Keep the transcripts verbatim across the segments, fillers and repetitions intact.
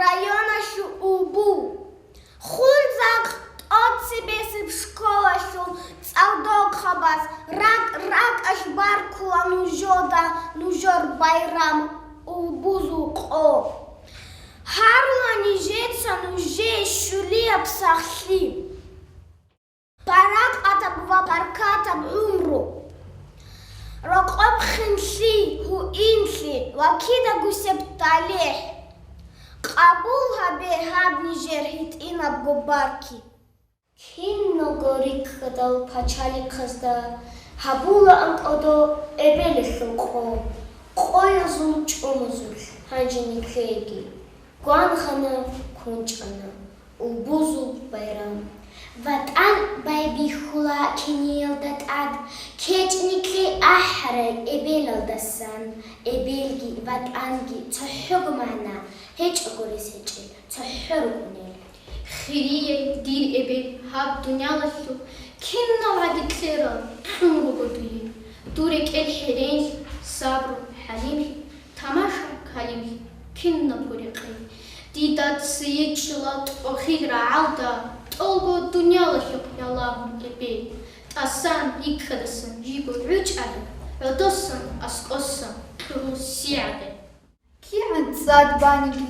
районалъул улбу. Хунзахъ тӀоцебесеб школалъул цӀалдохъабаз ракӀ-ракӀалъ баркула нужеда нужер байрам, улбузул къо. Гьарула нижеца нужее щулияб сахлъи. Паракъатаб ва баркатаб гӀумру, рокъоб хинлъи, гьуинлъи ва кидаго сеп талихӀ. Къабул гьабе гьаб нижер гьитӀинабго барки. Киналго рикӀкӀадал пачалихъазда гьабулаан кӀодо эбелалъул къо, къоязул чӀумазулъ гьанже нилъееги. Гвангъана, кунчӀана улбузул байрам. ВатӀан байбихьула киниялда тӀад, кечӀни ккей ахӀарай эбелалдасан, эбелги ватӀанги цохӀого магӀна гьечӀого рес гьечӀел, цохӀо рукӀунел. Хирияй дир эбел, гьаб дуниялалъул кинал гӀаги кьерал кьун руго дуе. Дур рекӀел хӀеренлъи, сабру, хӀалимлъи, тамаша калимлъи кинабго рекъей. Дида цее чӀила тӀохил рагӀалда, тӀолго дуниялалъухъ ялагьун эбел. ТӀасан, рикӀкӀадасан жиго гӀучӀаги, гӀодосан, аскӀосан кьурул сигӀаги. КигӀан цӀад баниги,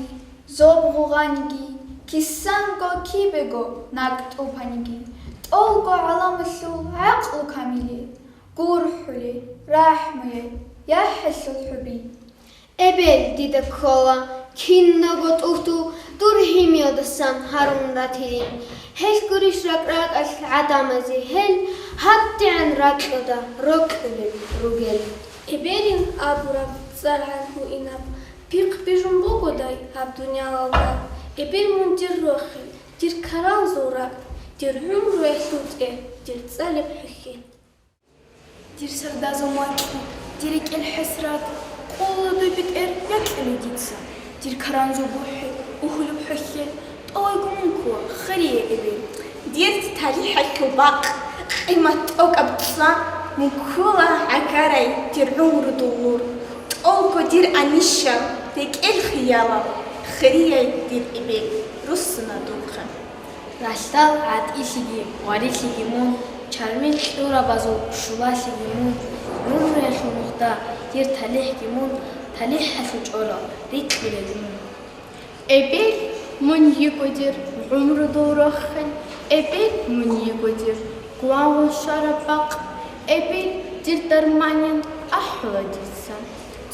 зоб гъугъаниги, кисанго кибего накӀ тӀупаниги, тӀолго гӀаламалъул гӀакълу камиле, гурхӀуле, рахӀмуе, яхӀалъул хӀуби. Эбел дида ккола киналго тӀухьдул дур гьимиялдасан гьарун ратилин. Гьелъ гурищ ракӀ-ракӀалъ гӀадамазе гьел гьадигӀан ракьалда рокьулел ругел. Эбелин абураб цӀаргӀан гьуинаб пихъ бижун бугодай гьаб дуниялалда? Эбел мун дир рохел, дир каранзул ракӀ, дир гӀумруялъул тӀегь, дир цӀалеб хӀухьел. Дир сардазул макьу, дир рекӀел хӀасрат, къулла дуй бетӀер якьулей дица. Дир каранзул бухӀи, угьулаб хӀухьел, тӀолайго мун ккола, хирияй эбел. Дир талихӀалъул бакъ, къимат тӀокӀаб цӀа, мун ккола гӀагарай дир гӀумрудул нур. ТӀолго дир анищал, рекӀел хиялал, хирияй дир эбел, руссуна духъе. Ралъдал гӀатӀилъиги гъварилъиги мун, чармил кьурабазул шулалъиги мун, гӀумруялъул нухда дир талихӀги мун, талихӀалъул чӀорал рикьулел мун. Эбел мун йиго дир гӀумрудул рохел, эбел мун йиго дир гвангъун щвараб бакъ, эбел дир дарманин ахӀула дица,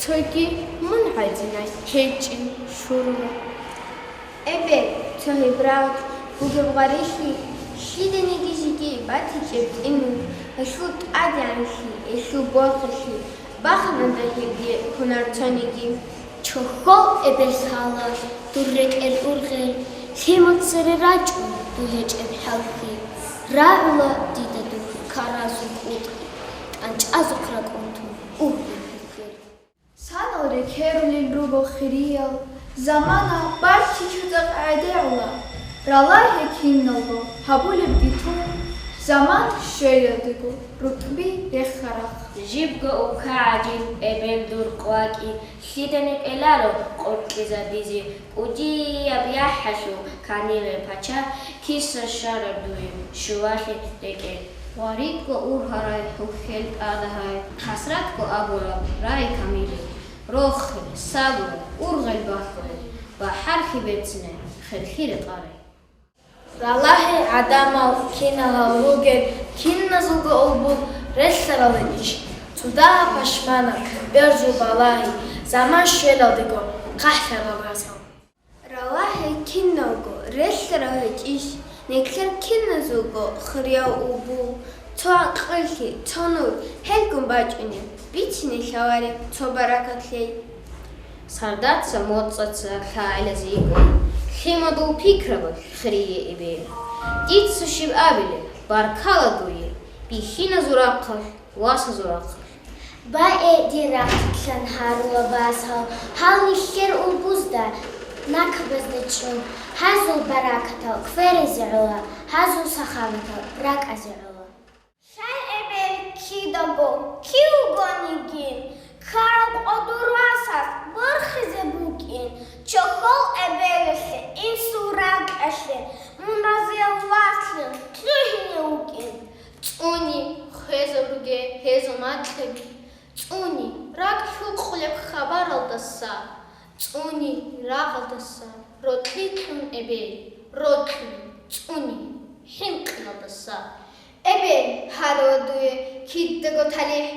цоги мун гӀадинай гьечӀин щурула. Эбел, цогьиб рагъ бугеб гъварилъи, лъиданиги жеги батичӀеб тӀинул, гьелъул тӀадегӀанлъи, гьелъул борхилъи бахана дагьебги кунар цониги. Чохьол эбел лъала дур рекӀел ургъел, лъимал цере рачӀун дур гьечӀеб хӀалхьи, рагӀула дида дур каразул кӀутӀи, тӀанчӀазухъ ракӀун тун угьлу хӀухьел. Санал рекерулел руго хириял, замана балъи цоцӀакъ гӀедегӀула, ралагье киналго гьабулебги тун, заман щвелалдего рукӀби рехарахъ. Жибго улка гӀадин эбел дур къвакӀи, лъидани кӀеларо къоркьизабизе, кӀудияб яхӀалъул каниле пача, киса щвараб дуе щулалъе рекӀел. Гъваридго ургьарай хӀухьел тӀадагьай, хӀасратго абураб рай камиле, рохел, сабур, ургъел бахъулел, бахӀархьи берцинай, херлъи рекъарай. Ралагье, гӀадамал киналал ругел киназулго улбул релълъаралин иш, цо дагьаб пашманаб, бержу балагьи, заман щвелалдего хъахӀлъарал расал. Ралагье, киналго релълъарал гьечӀищ, нилъер киназулго хирияв улбул, цо гӀакъиллъи, цо нур гьелгун бачӀунеб, бицине лъалареб цо баракат лъей. Сардаца моцӀаца лъагӀелазе йикӀун, лъимадул пикрабалъ хирие эбел. Дица щиб абилеб, баркала дуе, бихьиназул рахъалъ, васазул рахъалъ. Бае, дир рахъалъан гьарула басал, гьал нилъер улбузда, накабазда чӀун, гьазул баракатал кверизе гӀола, гьазул сахаватал ракӀазе гӀола. Лъай эбел кидаго, кив вугониги, ккарал къо дур васас борхизе букӀин, чохьол эбелалъе гьезул макьаби цӀуни ракӀ лъукъулеб хабаралдаса, цӀуни рагъалдаса рокьи лъун эбел, рокьи цӀуни хӀинкъиялдаса. Эбел, гьарула дуе кидаго талихӀ,